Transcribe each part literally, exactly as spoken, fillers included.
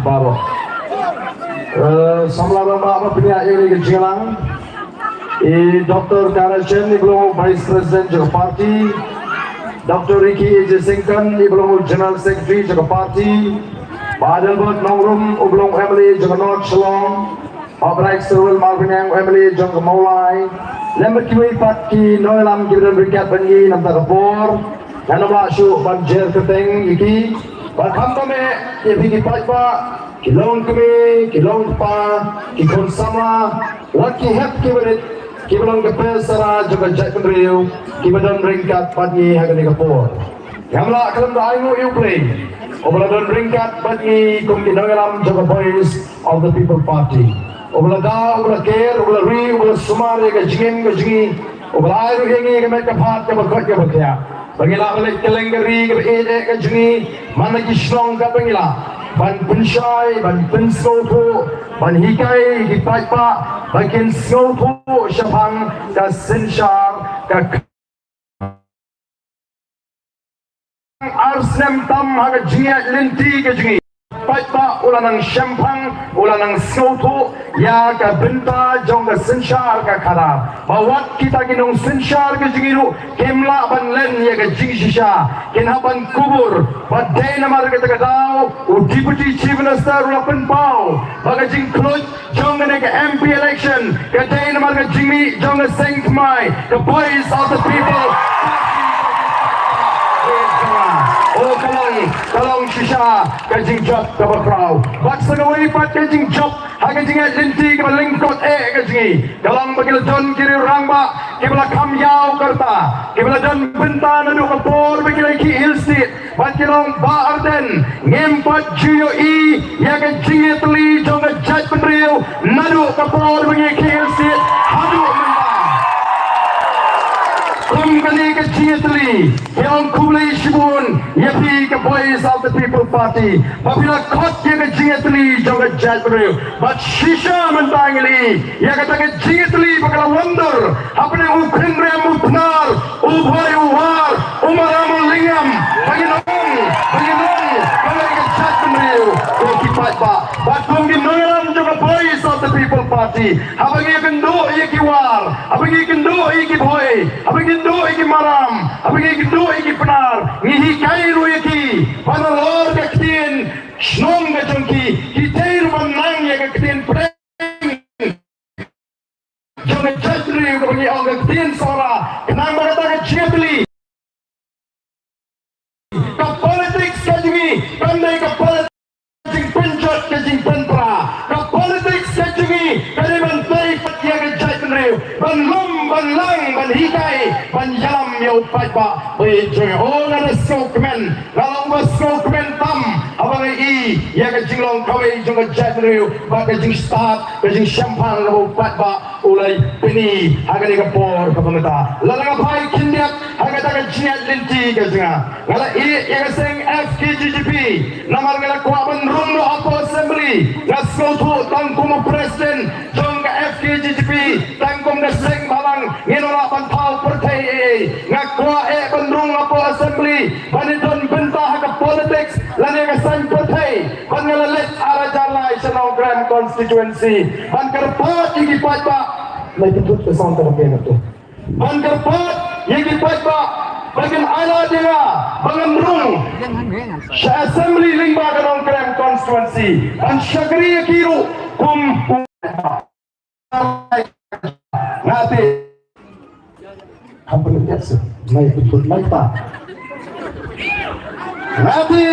Baroh. Eh, samla rangbah ba pynïaid ïa kane ka jingïalang. I Doctor Kara Chen i ba long u Vice President jong ka party. Doctor Ricky A J Syngkon i ba long u General Secretary jong ka party. Bah Adelbert Nongrum u ba long u M L A jong ka North Shillong. Bah Bright Syrwell Marbaniang u M L A jong ka Mawlai. Lem bad kiwei pat ki nongïalam kiba don ryngkat bad ngi na kata ka por. Ngan ym lah shuh ban jer kyrteng ïa ki. Bad khamtam eh ïa phi ki paidbah, ki longkmie, ki longkpa, ki khun samla, wat ki hep ki barit, kiba long ka pesara jong ka jaitbynriew, kiba don ryngkat bad ngi ha kane ka por. Ngam lah khlem da ainguh ïa U Blei uba la don ryngkat bad ngi kum ki nongïalam jong ka Voice of the People Party. Uba la da, uba la ker, uba la ri, uba la sumar ïa ka jingim ka jong ngi, uba la ai ruh ïa ngi ka met ka phad kaba koit kaba khiah, ba ngin lah ban leit kylleng ka ri kaba ïeit eh ka jong ngi, man la ki shnong katba ngin lah ban pynshai, ban pynsngewthuh, ban hikai ïa ki paidbah ba kin sngewthuh shaphang ka synshar ka ar snem tam ha ka jingïaid lynti ka jong ngi. Paidbah u la nang shemphang, u la nang sngewthuh ïa ka bynta jong ka synshar ka khadar, ba wat kita ki nongsynshar ka jong ngi ruh kim lah ban len ïa ka jingshisha, kin hap ban kubur. Bad dei namar kata ka daw u Deputy Chief Minister u la pynpaw ba ka jingkhluit jong kane ka M P election ka dei namar ka jingmih jong ka seng thymmai ka Voice of the People. Oh, ka long, ka long shisha ka jingjop kaba khraw. Bad sa kawei pat ka jingjop ha ka jingïaid lynti kaba lyngkot eh ka jong ngi, ka long ba ki la don ki riew rangbah kiba la kham ïaw ka rta, kiba la don bynta naduh ka por ba ki la ïakhih Hill State. Bad ki long Bah Ardent, ngim pat ju ïohi ïa ka jingïatylli jong ka jaitbynriew naduh ka por ba ngi ïakhih Hill State haduh mynta. Kum kane ka jingïatylli, ngi ong khublei shibun ïa phi ka Voice of the People Party ba phi la khot ïa ka jingïatylli jong ka jaitbynriew. Bad shisha mynta ngi la ïohi ïa kata ka jingïatylli ba ka la wan dur hapdeng u khynriam u Pnar, u Bhoi u War, u Maram u Lyngngam, ba ngin ong, ba ngin ong, ba ngin ong ka jaitbynriew, ko ki paidbah, bad kum ki nongïalam jong ka Voice of the People Party, haba ngi ïakynduh ïa ki War, haba ngi ïakynduh ïa ki Bhoi, haba ngi ïakynduh ïa ki Maram, haba ngi ïakynduh ïa ki Pnar, ngi hikai ruh ïa ki ba nalor ka ktien shnong ka jong ki, ki dei ruh ban nang ïa ka ktien pdeng jong ka jaitbynriew kaba ngi ong ka ktien Sohra, khnang ba kata ka jingïatylli. Ka politics ka jong ngi kam dei ka politics jingpynjot ka jingpynpra. Ka politics ka jong ngi ka dei ban tei pat ïa ka jaitbynriew, ban lum, ban lang, ban hikai, ban ïalam ïa u paidbah ba ïeit jong ngi. Oh, nga da sngewkmen, nga long ba sngewkmen tam haba nga i ïa ka jinglong kawei jong ka jaitbynriew bad ka jingstad, ka jingshemphang kaba u paidbah u la pyni ha kane ka por kaba mynta. Lada nga phai khyndiat ha kata ka jingïaid lynti ka jong nga, nga la ïeh ïa ka seng F K J G P namar nga la kwah ban rung noh hapoh Assembly. Nga sngewthuh tang kum u President jong ka F K J G P, tang kum ka seng bhalang ngin ym lah ban thaw pyrthei ei ei. Nga kwah eh ban rung hapoh Assembly ban ïadon bynta ha ka politics lane ka saiñ pyrthei. Ban nga la leit ar hajar lai sha Nongkrem constituency ban kyrpad ïa ki paidbah. Lai pynthut ka song ka ban ïa ka tu. Ban kyrpad ïa ki paidbah ba kin ailad ïa nga ba ngan rung sha Assembly lyngba ka Nongkrem constituency ban shakri ïa ki ruh kum u Nga te. Hampir biasa. Mai betul mai pa. Nga te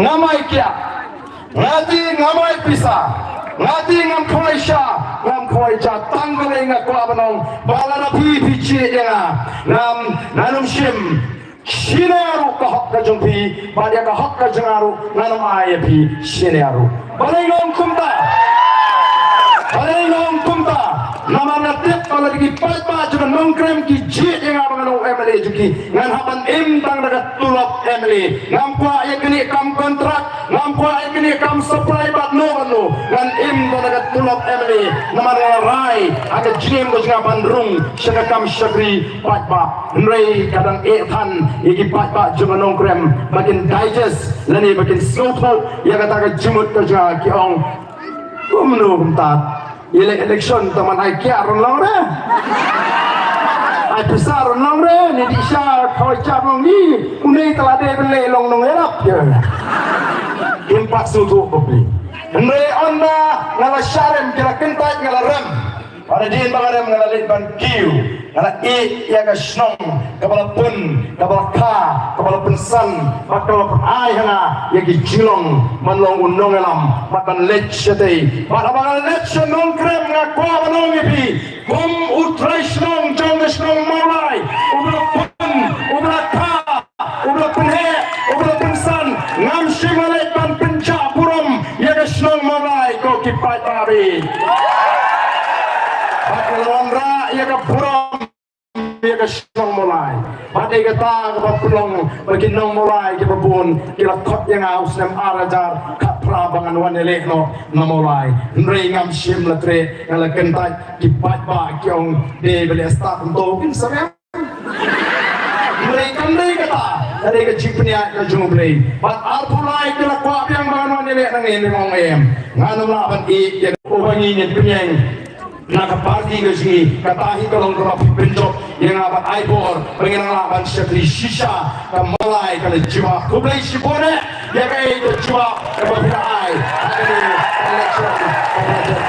nga mai kia. Nga te nga mai pisa. Nga te ngam khoi sha, ngam khoi ja, tang balei nga kwah ban ong ba lada phi phi jied ïa nga, ngam, ngan ym shim shane ruh ka hok ka jong phi, bad ïa ka hok ka jong nga ruh ngan ym ai ïa phi shane ruh. Balei nga ong kumta? Balei nga ong kumta? Namar nga tip ba lada ki paidbah jong ka Nongkrem ki jied ïa nga ba ngan long M L A jong ki, ngan hap ban im tang da ka tulop M L A. Ngam kwah ïa kane kam kontrak, ngam kwah ïa kane kam supply bad no Ngan im da ka tulop M L A namar nga la rai ha ka jingim ka jong nga ban rung sha ka kam shakri paidbah. Hynrei ka dang eh than ïa ki paidbah jong ka Nongkrem ba kin digest lane ba kin sngewthuh ïa kata ka jingmut ka jong nga, ki ong kumno kumta. Ïaleh election tang ban ai kiar ruh long re. Ai pisa ruh long re, ne dih sha khawai jam long ni, une ka la dei ban leh long nongïarap ïa. Kim pat sngewthuh bapli. Hynrei ynda nga la shah rem, ki la kyntait, nga la rem. Hadien ba nga rem nga la leit ban kiew. Nga la ïeh ïa ka shnong kaba la pun, kaba la kha, kaba la pynsan, bad kaba la pynai ha nga ïa ki jinglong ban long u nongïalam bad ban leit shatei. Bad haba nga leit sha Nongkrem nga kwah ban ong ïa phi, kum u trai shnong jong ka shnong Mawlai, uba la pun, uba la kha, uba la pynheh, uba la pynsan, ngam shym la leit ban pynjah burom ïa ka shnong Mawlai, ko ki paidbah. Bad nga la wanrah ïa ka burom ïa ka shnong Mawlai. Bad dei kata kaba pynlong ba ki nong Mawlai kiba bun ki la khot ïa nga u snem ar hajar khatphra ba ngan wan ïaleh noh na Mawlai. Hynrei ngam shym la treh, nga la kyntait, ki paidbah ki ong dei ba leh stad kumto, kin sa rem. Hynrei kam dei kata, ka dei ka jingpynïaid ka jong U Blei. Bad arphew lai ki la kwah biang ba ngan wan ïaleh nangne, ne ong em. Ngan ym lah ban ïeh ïa u ba ngi ngin pynïeng na ka party ka jong ngi, kata hi ka long kaba pynjop ïa nga ban ai bor ba ngin nang lah ban shakri shisha ka Mawlai ka la jubab. Khublei shibun eh ïa kaei ka jubab kaba phi la ai ha kane ka election kaba la jop.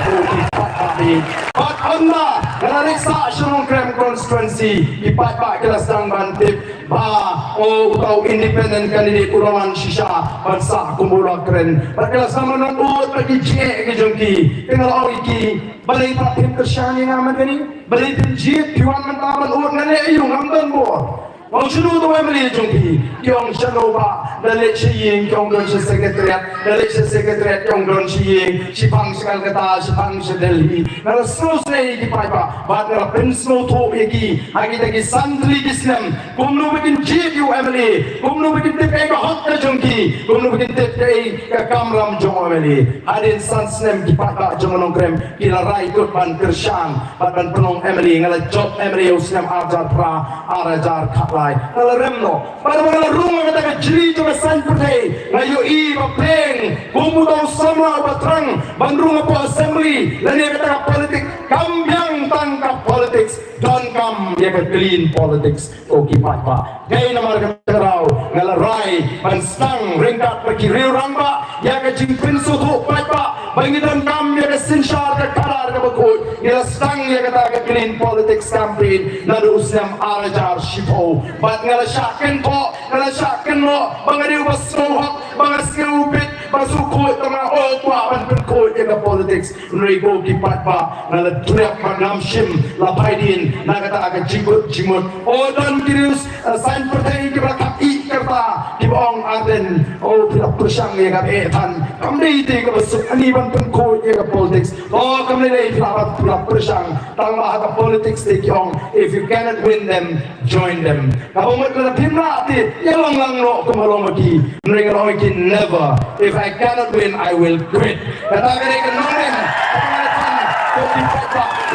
Bad ynda nga la leit sah sha Nongkrem constituency, ki paidbah ki la sdang ban tip ba o uta u independent candidate u la wan shisha ban sah kum u la kren. Bad ki la sdang ban ud bad ki jingeh ki jong ki. Te nga la ong ïa ki, balei pat phim kyrshan ïa nga mynta ne? Balei phim jied? Phi wan mynta ban ud, nga leh aïu? Ngam don bor. Ong shano uta u M L A jong phi? Ki ong shano bah, da leit sha ïing, ki ong don sha secretariat, da leit sha secretariat, ki ong don sha ïing, shiphang sha Calcutta, shiphang sha Delhi. Nga la sngewsynei ïa ki paidbah bad nga la pynsngewthuh ïa ki ha kita ki san tylli ki snem. Kumno ba kin jied ïa u M L A, kumno ba kin tip kaei ka hok ka jong ki, kumno ba kin tip kaei ka kamram jong u M L A. Hadien san snem ki paidbah jong ka Nongkrem ki la rai kut ban kyrshan bad ban pynlong M L A. Nga la jop M L A u snem ar hajar phra, ar hajar khatlai. Nga la rem noh. Bad haba nga la rung ha kata ka jri jong ka saiñ pyrthei, nga ïohi ba pyrshang kum uta u samla uba thrang ban rung hapoh assembly lane kata ka politics, kam biang tang ka politics, donkam ïa ka clean politics. Ko ki paidbah, dei namar kata ka daw nga la rai ban sdang ryngkat bad ki riew rangbah ïa ka jingpynsngewthuh paidbah ba ngi donkam ïa ka synshar ka khadar kaba khuid. Ngi la sdang ïa kata ka clean politics campaign naduh u snem ar hajar shiphew. Bad nga la shah kynthoh, nga la shah kynnoh ba nga dei uba sngewhok, ba nga sngewbit, ba sngewkhuid, ba nga kwah ban pynkhuid ïa ka politics. Hynrei ko ki paidbah, nga la duriap bad ngam shym la phai dien na kata ka jingkut jingmut. O don ki riew, eh, saiñ pyrthei kiba la khap ïa kata, kiba ong Ardent, o phi la pyrshang ïa kaba eh than. Kam dei te kaba suk ani ban pynkhuid ïa ka politics. O kam dei te phi la, phi la pyrshang. Tang ba ha ka politics te ki ong, if you cannot win them, join them. Kaba mut lada phim lah te, ïa long lang noh kum ha long ma ki. Hynrei nga la ong ïa ki, never. If I cannot win, I will quit. Kata ka dei ka nongrim. Kata ka dei ka nongrim.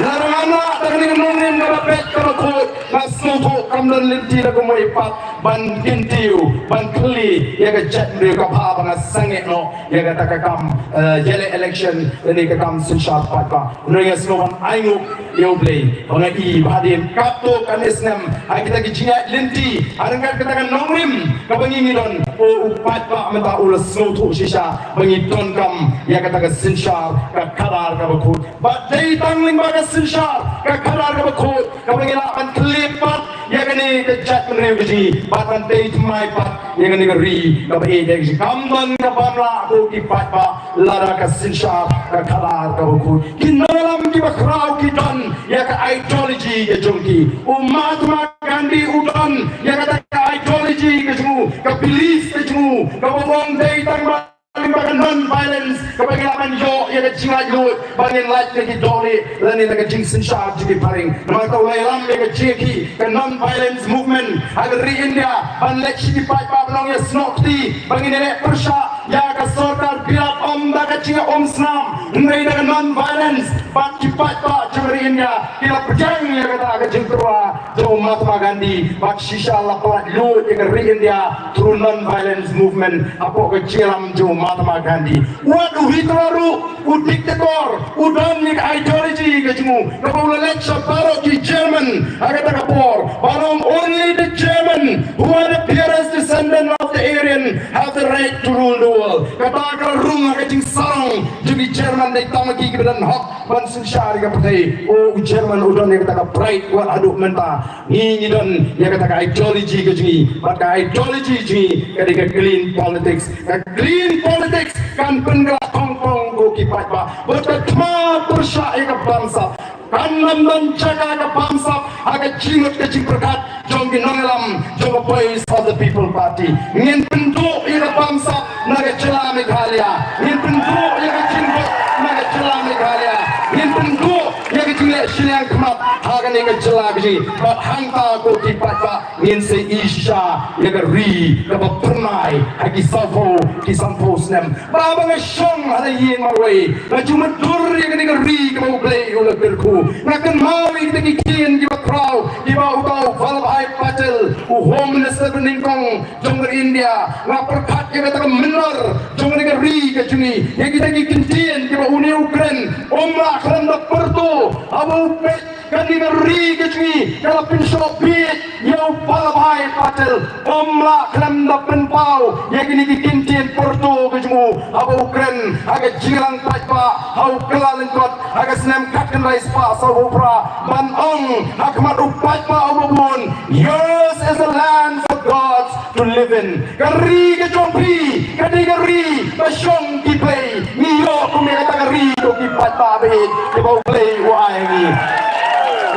Lada nga lah, kata ka dei ka nongrim kaba beit kaba khuid. Nga sngewthuh kam don lynti da kumwei pat ban kyntiew, ban khlieh ïa ka jaitbynriew, kaba ha ba nga sangeh noh ïa kata ka kam, eh, ïaleh election lane ka kam synshar paidbah. Hynrei nga sngewbha ban ainguh ïa U Blei ba nga i ba hadien katto katne snem ha kita ki jingïaid lynti, ha ryngkat kata ka nongrim kaba ngi ngi don, o u paidbah mynta u la sngewthuh shisha ba ngi donkam ïa kata ka synshar ka khadar kaba khuid. Bad dei tang lyngba ka synshar ka khadar kaba khuid kaba ngi lah ban khlieh pat ïa kane ka jaitbynriew ka jong ngi bad ban tei thymmai pat ïa kane ka ri kaba ïeit ka jong ngi. Kam don kaba ym lah, ko ki paidbah, lada ka synshar ka khadar kaba khuid. Ki nongïalam kiba khraw ki don ïa ka ideology ka jong ki. U Mahatma Gandhi u don ïa kata ka ideology ka jong u, ka belief ka jong u, kaba ong dei tang ba lyngba ka non-violence kaba ngi lah ban ïoh ïa ka jinglaitluid, ba ngin lait na ki dohlieh lane na ka jingsynshar jong ki phareng. Namar kata u la ïalam ïa ka jingïakhih ka non-violence movement ha ka ri India ban leit sha ki paidbah ban ong ïasnoh kti ba ngin ïaleh pyrshah ïa ka sorkar bilat, ym da ka jingïaumsnam, hynrei da ka non-violence, bad ki paidbah jong ka ri India ki la pdiang ïa kata ka jingtyrwa jong u Mahatma Gandhi, bad shisha la pynlut ïa ka ri India through non-violence movement hapoh ka jingïalam jong u Mahatma Gandhi. Wat u Hitler ruh u dictator, u don ïa ka ideology ka jong u, kaba u la leit sha baroh ki German ha kata ka por, ba long only the German who are the purest descendant of the Aryan have the right to rule the world. Kata ka la rung ha ka jingsarong jong ki German, dei tang ma ki kiba don hok ban synshar ïa ka pyrthei. O, u German u don ïa kata ka pride, wat haduh mynta ngi, ngi don ïa kata ka ideology ka jong ngi, bad ka ideology jong ngi ka dei ka clean politics. Ka clean politics kan pynkylla khongpong, ko ki paidbah, bad ka thma pyrshah ïa ka bamsap. Kan ym don jaka ka bamsap ha ka jingmut ka jingpyrkhat jong ki nongïalam jong ka Voice of the People Party. Ngin pynduh ïa ka bamsap na ka jylla Meghalaya. Ngin pynduh ïa ka jingmut na ka jylla Meghalaya. Ngin pynduh ïa ka jingleh shiliang khmat ha kane ka jylla ka jong ngi. Bad hangta, ko ki paidbah, ngin sa ïohi shisha ïa ka ri kaba phyrnai ha ki sawphew, ki sanphew snem. Ba, ba nga shong ha la ïing marwei, nga ju mutdur ïa kane ka ri kaba U Blei u la kyrkhu. Nga kynmaw ïa kita ki ktien kiba khraw kiba uta u Vallabhbhai Patel, u Home Minister banyngkong jong ka India. Nga pyrkhat ïa kata ka mynder jong kane ka ri ka jong ngi, ïa kita ki ktien kiba une u kren, um lah khlem da pyrto haba u peit kane ka ri ka jong ngi ka la pynshoh bieit ïa u Vallabhbhai Patel. Um lah khlem da pynpaw ïa kine ki ktien pyrto ka jong u haba u kren ha ka jingïalang paidbah ha u kylla lyngkot ha ka snem khatkhyndai spah sawphew phra, ban ong ha khmat u paidbah uba bun, "Yours is the land for gods to live in." Ka ri ka jong phi ka dei ka ri ba shong ki blei. Ngi ïoh kum ïa kata ka ri, ko ki paidbah ba ïeit, kiba U Blei u ai ngi.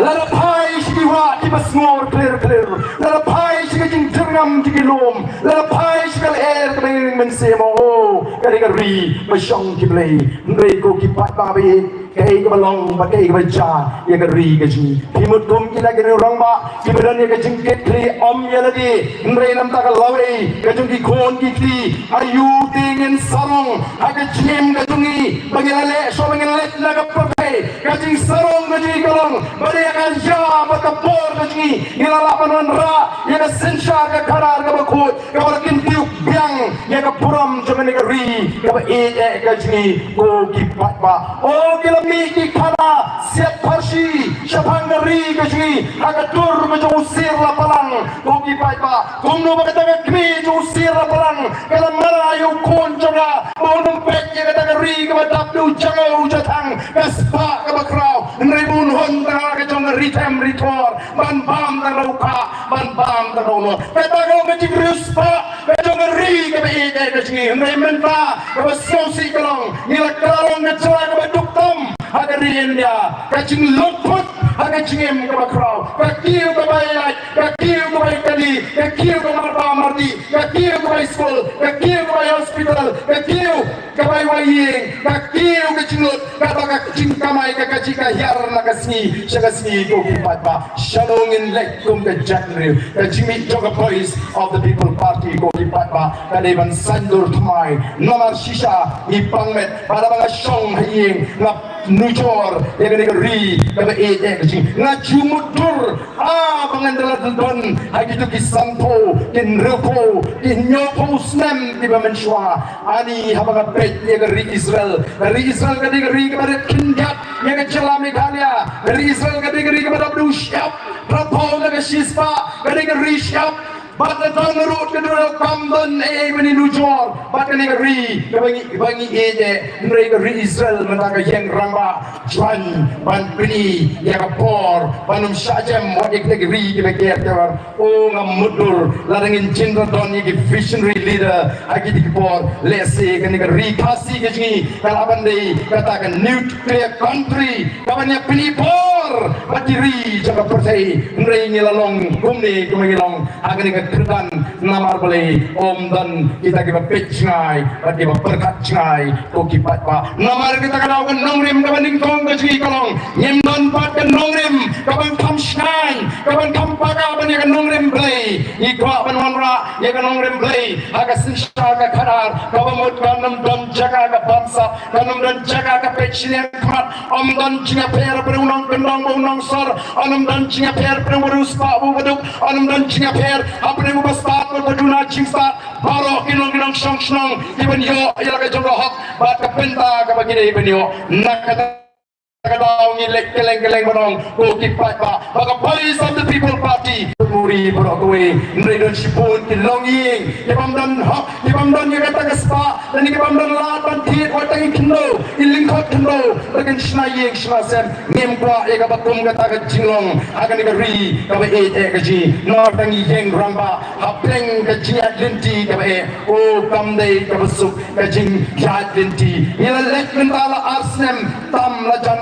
Lada phai sha ki wah kiba sngur khlir khlir, lada phai sha ka jingjyrngam jong ki lum, lada phai sha ka lyer kaba ïeng mynsiem, oh, ka dei ka ri ba shong ki blei. Hynrei, ko ki paidbah ba ïeit, kaei kaba long bad kaei kaba jia ïa ka ri ka jong ngi? Phi mut kum kita ki rangbah kiba don ïa ka jingkitkhlieh ym ïa lade, hynrei namar ka lawei ka jong ki khun ki kti, aïu te ngin sarong ha ka jingim ka jong ngi ba ngi la leh shuh ba ngin leit na ka pyrthei? Ka jingsarong ka jong ngi ka long ba da ïa ka ïa bad ka bor ka jong ngi, ngi la lah ban wanrah ïa ka synshar ka khadar kaba khuid, kaba la kyntiew biang ïa ka burom jong kane ka ri kaba ïeit eh ka jong ngi, ko ki paidbah. O, ki la mih ki khana siat pharshi shaphang ka ri ka jong ngi ha ka dur ka jong u Sir Lapalang, ko ki paidbah. Kumno ba kata ka kmie jong u Sir Lapalang ka la mara ïa u khun jong ka ba un ym peit ïa kata ka ri kaba dap da u jaka u jathang, ka spah kaba khraw, hynrei ba un hun tang ha ka jong ka ri them ri thor ban bam tang da u khah, ban bam tang da u noh. Kata ka long ka jingriewspah ka jong ka ri kaba ïeit eh ka jong ngi. Hynrei mynta kaba sngewsih ka long, ngi la kylla long ka jylla kaba duk tam ha ka ri India. Ka jinglut phut ha ka jingim kaba khraw, ka kiew kaba ïaid, ka kiew kaba ïakali, ka kiew kaba marpa mardih, ka kiew kaba ïaskul, ka kiew kaba ïahospital, ka kiew kaba ïawai ïing, ka kiew ka jinglut, kaba ka jingkamai ka kajih ka hiar na ka sngi sha ka sngi, ko ki paidbah. Shano ngin leit kum ka jaitbynriew? Ka jingmih jong ka Voice of the People Party, ko ki paidbah, ka dei ban saiñdur thymmai. Namar shisha ngi pang met, ba da ba nga shong ha ïing nga nujor ïa kane ka ri kaba ïeit eh ka jong ngi. Nga ju mutdur, ah, ba ngan da la don ha kito ki sanphew, ki hynriewphew, ki hynñiewphew snem kiba mynshuwa. Ani haba nga peit ïa ka ri Israel, ka ri Israel ka dei ka ri kaba rit khyndiat ïa ka jylla Meghalaya. Ka ri Israel ka dei ka ri kaba dap da u shyiap, phraphew na ka shispah ka dei ka ri shyiap. Bad la don ruh ka dur, kam don ei ei ban ïanujor bad kane ka ri kaba ngi, kaba ngi ïeit eh. Hynrei ka ri Israel mynta ka ïeng rangbah, jlan ban pyni ïa ka bor ban ym shah jem wat ïa kane ka ri kaba ker ter. O, nga mutdur lada ngin jin don ïa ki visionary leader ha kito ki por, lehse kane ka ri Khasi ka jong ngi ka lah ban dei kata ka nuclear country kaban ïa pyni bor bad ki ri jong ka pyrthei, hynrei ngi la long kumne kumba ngi long ha kane ka kyrdan namar balei? Ym don kita kiba peit jngai bad kiba pyrkhat jngai, ko ki paidbah. Namar kata ka daw ka nongrim kaba nyngkong ka jong ngi ka long, ngim don pat ka nongrim kaban kham shngaiñ, kaban kham paka ban ïa ka nongrim Blei. Ngi kwah ban wanrah ïa ka nongrim Blei ha ka synshar ka khadar, kaba mut kan ym don jaka ka bamsap, kan ym don jaka ka peit shiliang khmat, ym don jingïapher hapdeng u nongkyndong bad u nongsor, ym don jingïapher hapdeng u riewspah bad u baduk, ym don jingïapher hapdeng u bastad bad u baduna jingstad. Baroh kin long ki nongshong shnong kiban ïoh ïa la ka jong ka hok bad ka bynta kaba ki dei ban ïoh. Na kata ka daw ngi leit kylleng kylleng ban ong, ko ki paidbah, ba ka Voice of the People Party, muri baroh kawei, hynrei don shibun ki longïing kibym don hok, kibym don ïa kata ka spah, lane kibym don lad ban thied, wat tang ki khyndew, ki lyngkot khyndew ba kin shna ïing shna sem. Ngim kwah ïa kaba kum kata ka jinglong ha kane ka ri kaba ïeit eh ka jong ngi. Namar tang ngi ïeng rangbah hapdeng ka jingïaid lynti kaba eh. O, kam dei kaba suk ka jingïaid lynti. Ngi la leit mynta la ar snem tam la jan